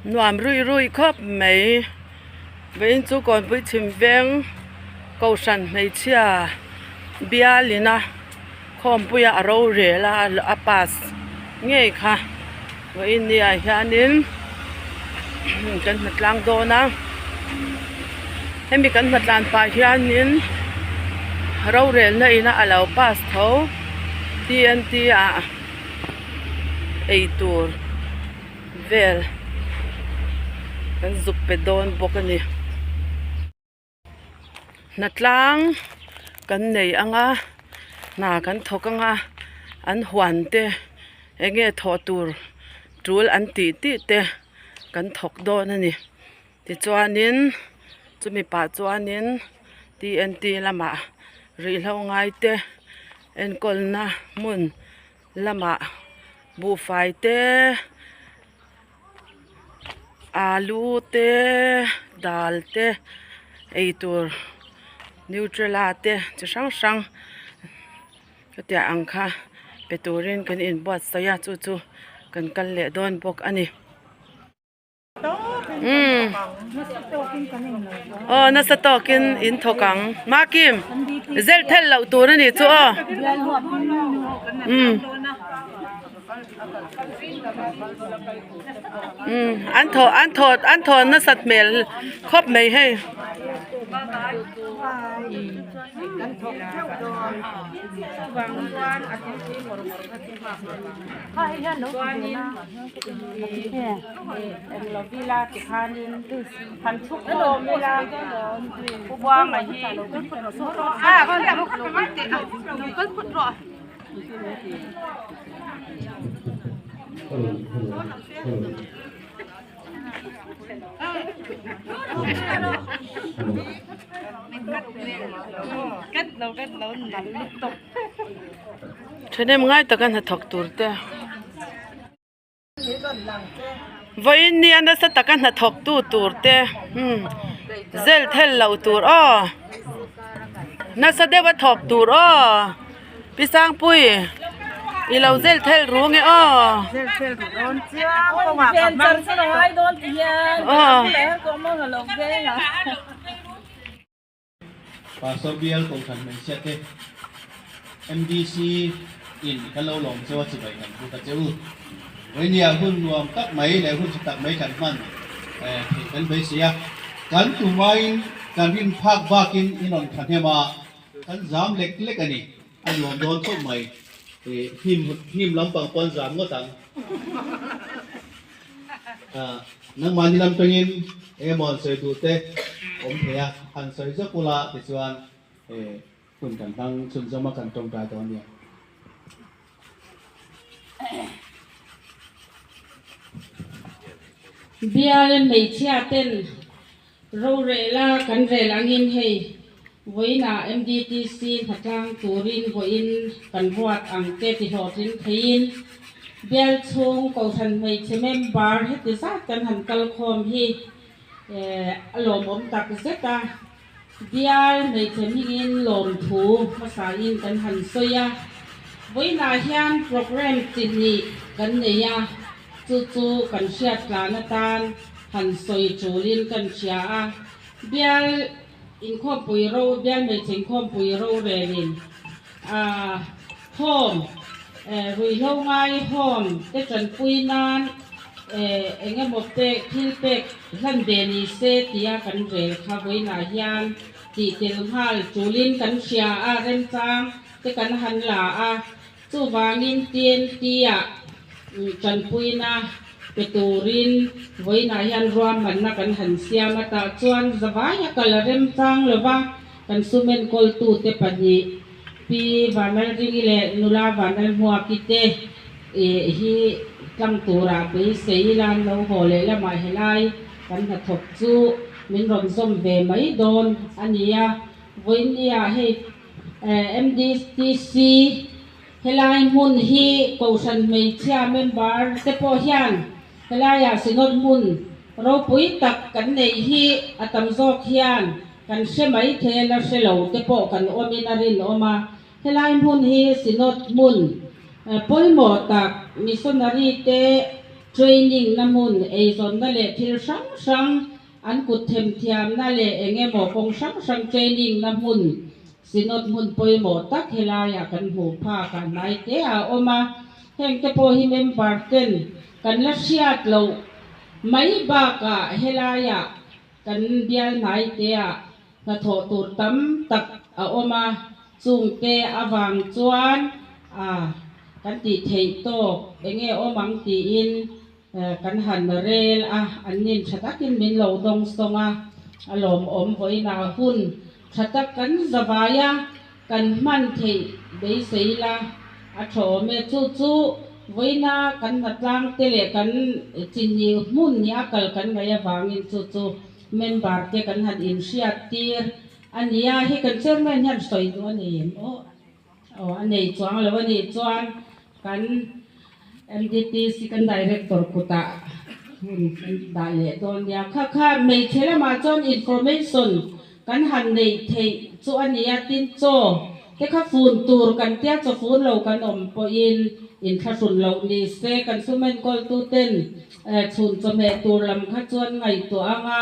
Nuam ruih ruih khawp mai. Vawiin chu Kawnpui chhim veng Kohhran hmeichhia bialin a khawmpuia a rorel a a pass ngei kha vawiin ni ah hianin kan hmu tlang dawn a hemi kan hmu tlan pah hianin rorelna ina a lo pass tho t n t ah eitur. Vel kan zuk pe dawn bawk a ni. Hnatlang kan nei ang a, hna kan thawk ang a, an huan te eng nge thawh tur tul an tih tih te kan thawk dawn a ni. Tichuanin chumi pah chuanin T N T lamah ruihhlo ngai te enkawlna hmun. Lamah buhfai te alu te dal te eitur nutrela te chi hrang hrang chutiang ang kha pe turin kan inbuatsaih a chu chu kan kal leh dawn bawk a ni. Aw nasa tawkin in thawk ang Makim zel thel loh tur a nih chu aw umm an thawh an thawh an thawh nasat hmel khawp mai hei. Thahnem ngai taka hnathawk tur te. Vawiin nia nasa taka hnathawk tu tur te umm zel thel loh tur aw nasa deuha thawk tur aw pi sangpui i lo zel thel ru nge aw aw. Pastor Bial Kohhran hmeichhia te MDC in kan lo lawm cheu a chibai kan put a che u. Vawinia hun nuam tak mai leh hun tha tak mai kan hman theih kan beisei a. Kan tumaiin kan rin phak bakin in rawn thahnem a, kan zam lek lek a ni. A nuam dawn khawp mai. Hnim hnim lampang pawh an zam ngawt ang. Nangmahni lam tangin engemaw an sawi duh te awm thei a, han sawi zawk ula tichuan hun kan hmang chhunzawm a kan tawngtai dawn nia. Bial hmeichhia ten rorela kan rel angin hei vawiinah MDTC hnatlang turin vawiin kan ruat ang te ti hlawhtling theiin bial chhung Kohhran hmeichhe member heti zat kan han kal khawm hi a lawmawm tak zet a. Bial hmeichhe hmingin lawmthu hmasain kan han sawi a, vawiinah hian programme chi hnih kan nei a, chu chu kan hriat tlan atan han sawi tulin kan hria a. Bial inkhawmpui ro, bial hmeichhe inkhawmpui rorelin ah home ruihhlo ngai home te tanpui nan eng emaw pek thil pek hlan ve ni se tia kan rel kha vawiinah hian tih tel nghal tulin kan hria a remchang te kan han la a chuvangin TNT ah tanpuina pe turin vawiinah hian ruahmanna kan han siam a tah chuan zavaia kal a remchang lova kan sum enkawltute pahnih Pi Vanlalringi leh Nula Vanlalhmuaki te hi tlang turah beisei ila an lo haw leh lamah helai kan hnathawk chu min rawn zawm ve mai dawn a ni a. Vawiinniah hei MDTC helai hmun hi Kohhran hmeichhia member te pawh hian helaiah Synod hmun ropui tak kan neih hi a tam zawk hian Kan hre mai thei a, la hre lo te pawh kan awmin a rinawm a. Helai hmun hi Synod hmun pawimawh tak, missionary te Training na hmun, eizawnna leh thil hrang hrang, an kut themthiamna leh eng emaw kawng hrang hrang training na hmun, Synod hmun pawimawh tak helaiah kan hmuh phak a hnai te a awm a. Hengte pawh hi member ten kan la hriat loh mai bakah helaiah kan bial hnai teah hnathawh tur tam tak a awm a, chungte avang chuan a kan tih theih tawk enge awm ang tiin kan han rel a, an nin tha takin min lo dawng sawng a, a lawmawm vawiinah hun tha tak kan zavai a, kan hman theih beisei la a tha awm e. Chu chu vawiina kan hnatlang te leh kan chinni hmun ni a kal kan ngaih avangin chu chu Member te kan han inhriat tir a nia, hei kan chairman hian sawi duh a nei em aw? Aw a nei chuang lo a nih chuan kan MDTC kan director kutah hun kan dah leh dawn nia. Kha kha hmeichhe lamah chuan information kan han neih theih chu a nia, tin chaw te kha fun tur kan tia chaw fun lo kan awm pawhin inthlahrun loh ni se kan sum enkawltu ten Chhun chawhmeh tur lam kha chuan ngaihtuah ang a,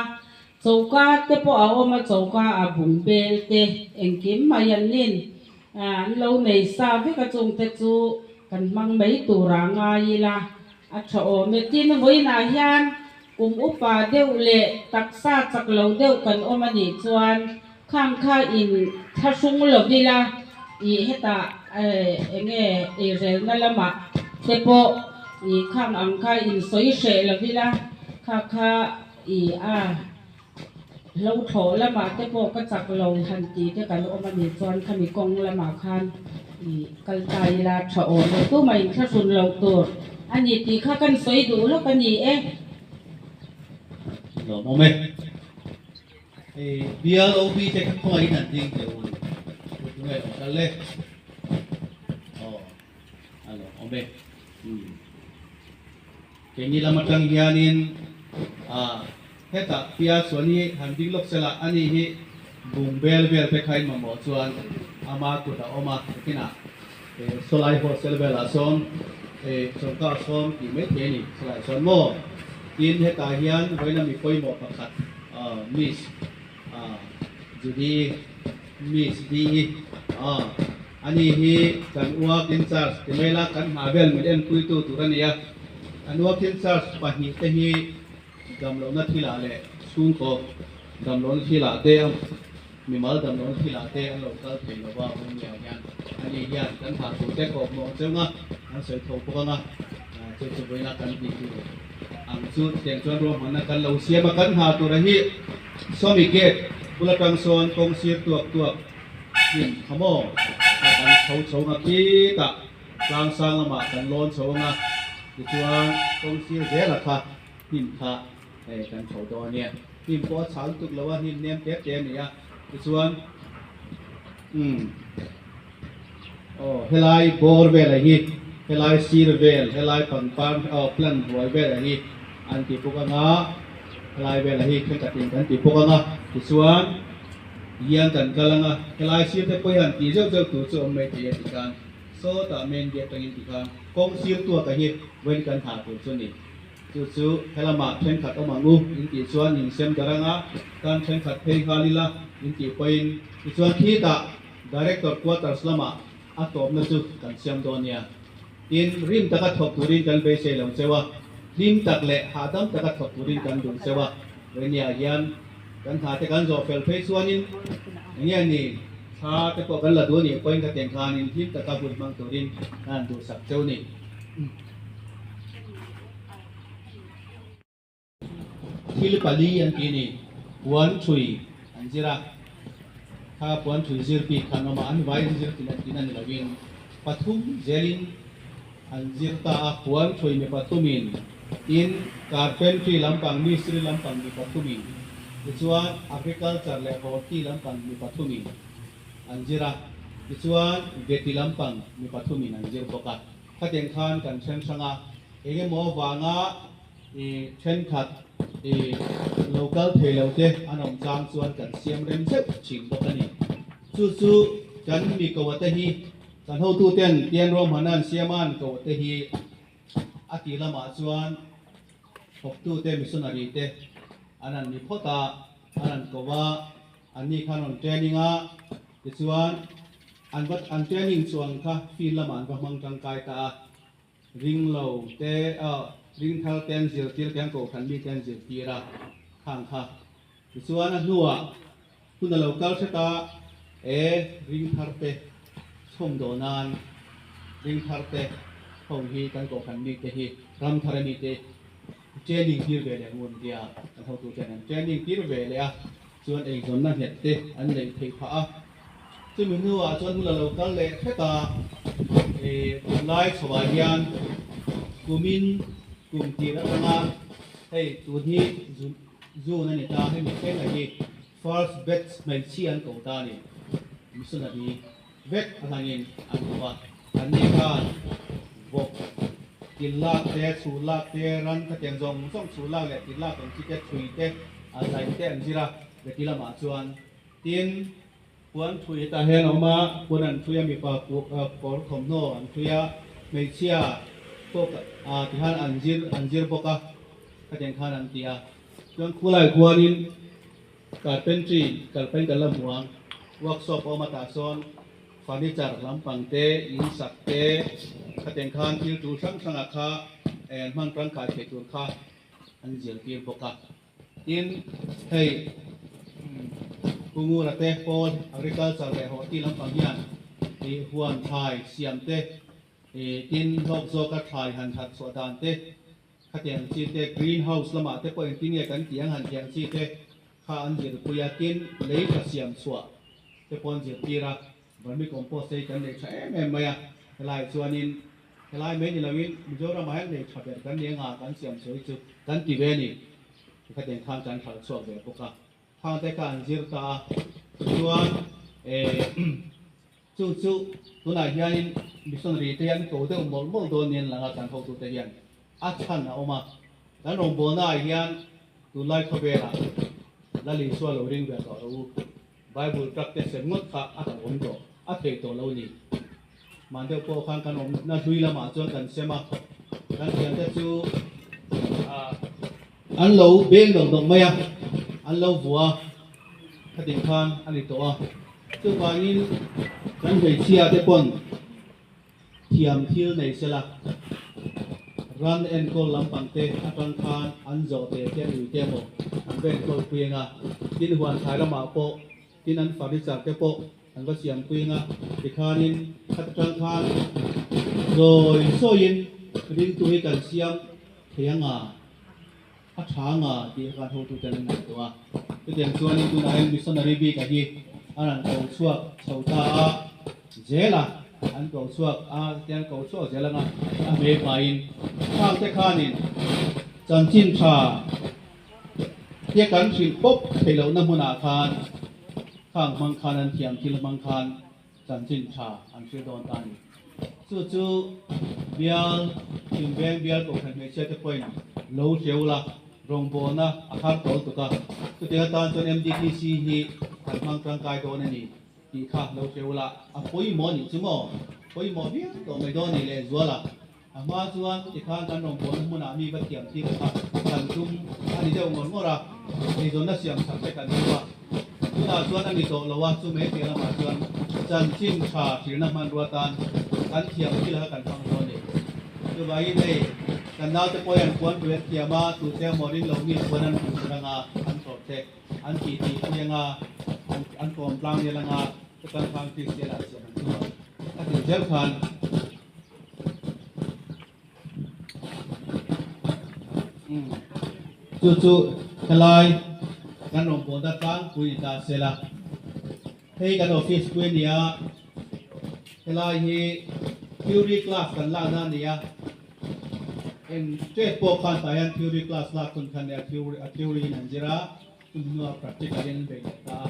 choka te pawh a awm a, choka a bung bel te engkim mai an nin an lo nei sa vek a, chungte chu kan hmang mai turah ngai ila a tha awm e. Tin, vawiinah hian kum upa deuh leh taksa chak lo deuh kan awm a nih chuan khang kha in thlahrung lo ila ih hetah eng nge eirelna lamah te pawh ih khang ang kha in sawi hreh lo ila kha kha ih a hlo thlawh lamah te pawh ka chak lo han tih te kan awm a nih chuan khami kawng lamah khan ih kal ta ila tha awm e tumah in thlahrun loh tur a ni tih kha kan sawi duh lawk a ni e. Lawmawm e. Hei bial OB te kha khawngaihin an ding teh u. Kut nge lo kal le. Aw a lo awm e. Umm. Keini lam atang hianin ah hetah Pia chuan hi han ding lawk sela ani hi bung bel vel te kha in mamawh chuan ama kut a awm a nakinah sawlai hostel velah sawn chawlhkar sawn tih mai thei a ni sawlai sawn maw tin hetah hian vawiin a mi pawimawh pakhat Miss Judy Miss Di ani hi kan work in charge ti mai la kan hna vel min enpuitu tur a ni a an work in charge pahnih te hi Damlohna thilah leh chhungkaw damlohna thilah te, mimal damlohna thilah te an lo kal thei lo va, Romeo hian ani hian kan hah tur te kawp mawh cheu nga, an sawi tho bawk anga, chu chu vawiina kan tih tur ang chu chutiang chuan ruahmanna kan lo siam a, kan hah tura hi Sawmi gate bul atang sawn kawng sir tuak tuak hnim kha maw a kan chho chho nga khitah tlang sang lamah kan lawn chho anga tichuan kawng sir zela kha Hnim kha hei kan chho dawn ania, hnim pawh a chhah lutuk lo a, hnim nem tep te a ni a, tichuan umm aw helai bawr velah hi helai sir vel helai pangpar aw plant hnuai velah hi an ti bawk ang a, helai velah hi thenkhatin kan ti bawk ang a, tichuan hian kan kal ang a, helai sir te pawh hian tih zeuh zeuh tur chu awm mai thei a tikhan sawtah main gate atangin tikhan kawng sir tuaka hi vawiin kan hah tur chu a ni. Chu chu helamah thenkhat awm ang u in tih chuan in sem dar anga tan thenkhat phei nghal ila in tih pawhin tichuan khitah Director Quarters lamah a tawpna chu kan siam dawn nia. Tin, rim taka thawk turin kan beisei lo cheu a, hlim tak leh hahdam taka thawk turin kan duh cheu a. Venia hian kan hna te kan zawh fel phei chuanin eng nge ni thla te pawh kan la duh a nih pawhin ka tiang khanin hlim taka hun hmang turin kan han duhsak cheu ni. Thil pali an ti ni, puan thui an zir a, kha puan thui zir bik khan awm a, an vai an zir tin an tin a ni lovin pathum zelin an zir ta a, puan thui mi pathumin tin carpentry lampang mistri lampang mi pathumin tichuan agriculture leh horti lampang mi pathumin an zir a, tichuan veti lampang mi pathumin an zir bawk a. Khateng khan kan then hrang a, eng emaw avanga i thenkhat i lo kal thei lo te an awm chang chuan kan siam rem zeuh thin bawk a ni. Chu chu kan mi ko te hi kan hotu ten Tian Ruahmana an siam a an ko te hi a tih lamah chuan. Thawktute missionary te an han ni phawt a, an han ko a, anni khan rawn training a, tichuan an va an training chuan kha field lamah an va hmang tangkai ta a, ring lo te ring thar te an zirtir te an kohhran mi te an zirtir a khang kha. Tichuan a hnuah hun a lo kal hret a, e ring thar te chhawm dawh nan ring thar te ho hi kan kohhran mi te hi ram thar a mi te training tir ve leh ngun tia kan hotu ten an training tir ve leh a, chuan eizawnna nghet te an neih theih phah a. Chumi hnuah chuan hun a lo kal leh hret a, e tunlai chhoah hian kumin kum tir atanga hei tun hi June a ni ta, hemi thleng hi first batch hmeichhia an ko ta a ni. Missionary vek a hlangin an ko a, an ni khan vawk til lak te, chhu lak te, ran khatiang zawng zawng chhu lak leh til lak ang chi te, thui te, a zai te an zir a, beti lamah chuan tin puan thui hetah hian a awm a, puan an thui a, mipa kawr thawmhnaw an thui a, hmeichhia pawh tihian an zir an zir bawk a. Khatiang khan an ti a, chuan khulai khuanin carpentry kalpain kan la hmu ang, workshop a awm a tah sawn furniture lampang te, in sak te, khatiang khan thil tul hrang hrangah kha an hman tangkai theih tur kha an zirtir bawk a. Tin, hei Pungura te pawl agriculture leh horti lampang hian ih huan thlai siam te, ih tin hlawk zawka thlai han that chhuah dan te, Khatiang chi te green house lamah te pawh engtin nge kan tih ang han tih ang chi te kha an zirpui a, tin lei tha siam chhuah te pawh an zirtir a, vermi compost te hi kan nei tha em em mai a, helai chuanin helai mai ni loin Mizoramah hian nei tha ber kan ni anga kan siam chhuah hi chu kan ti ve a ni, khatiang khan kan hralh chhuak ve bawk a, khang te kha an zir ta a, tichuan eh. Chu chu tunah hianin missionary te hian ko deuh mawlh mawlh dawn nen langa kan hotute hian a chhan a awm a. Kan rawngbawlnaah hian tunlai khawvelah Lal Isua lo ring ve tawh lo u. Bible truck te sem ngawt kha a hlauh awm tawh, a theih tawh lo ni. Hman deuh pawh khan kan awmna hlui lamah chuan kan sem a, kan thiante chu an lo beng dawk dawk mai a, an lo vua a, khatin khan a ni tawh a. Chuvangin kan hmeichhia te pawn thiam thil nei sela, ran enkawl lampang te atang khan an zawh te te ui te emaw an va enkawl pui anga, tin huan thlai lamah pawh tin an furniture te pawh an va siam pui anga, tikhanin khat atang khan zawi zawiin ringtu hi kan siam thei anga. A tha nga tih khan hotute an ngaihtuah a. Chutiang chuanin tunah hian missionary bik a hi an rawn ko chhuak chho ta a, zel a, an ko chhuak a, tiang ko chhuak zel anga a hmei hmaiin khangte khanin chanchin tha te kan hrilh pawp theih lohna hmunah khan khang hmang khan an thiam thil hmang khan chanchin tha an hrilh dawn ta a ni. Chu chu bial Chhimveng bial kohhran hmeichhia te pawhin lo hreu la, rawngbawlna a har tawl tuk a, chutiang atan chuan MDTC hi kan hmang tangkai dawn a ni tih kha lo hreu la, a pawimawh a nih chu maw? Pawimawh viau tawh mai dawn a ni lehzual a, a hma chuan tikhan kan rawngbawlna hmunah mi va thiam tir kha kan tum a ni deuh ngawr ngawr a, eizawnna siam chak te kan tum a, tunah chuan a ni tawh lo a, chu mai piah lamah chuan chanchin tha hrihna hmanrua tan kan thiam thil kha kan hmang dawn a ni. Chuvangin hei kan naute pawh hian puan pui an thiam a, tute emaw ring lo mi puan an hmuh tur anga an tawrh te an tih tih pui anga an kawm tlang nel anga chutan khan Kristian ah siam an tum a, a ti zel khan. Chu chu helai kan rawngbawlna tlangpui ni ta se la, hei kan office pui a ni a, helai hi theory class kan lakna a ni a, eng trade pawh khan tah hian theory class lak hun khan a theory in an zir a, chumi hnuah practical in an bei leh ta a.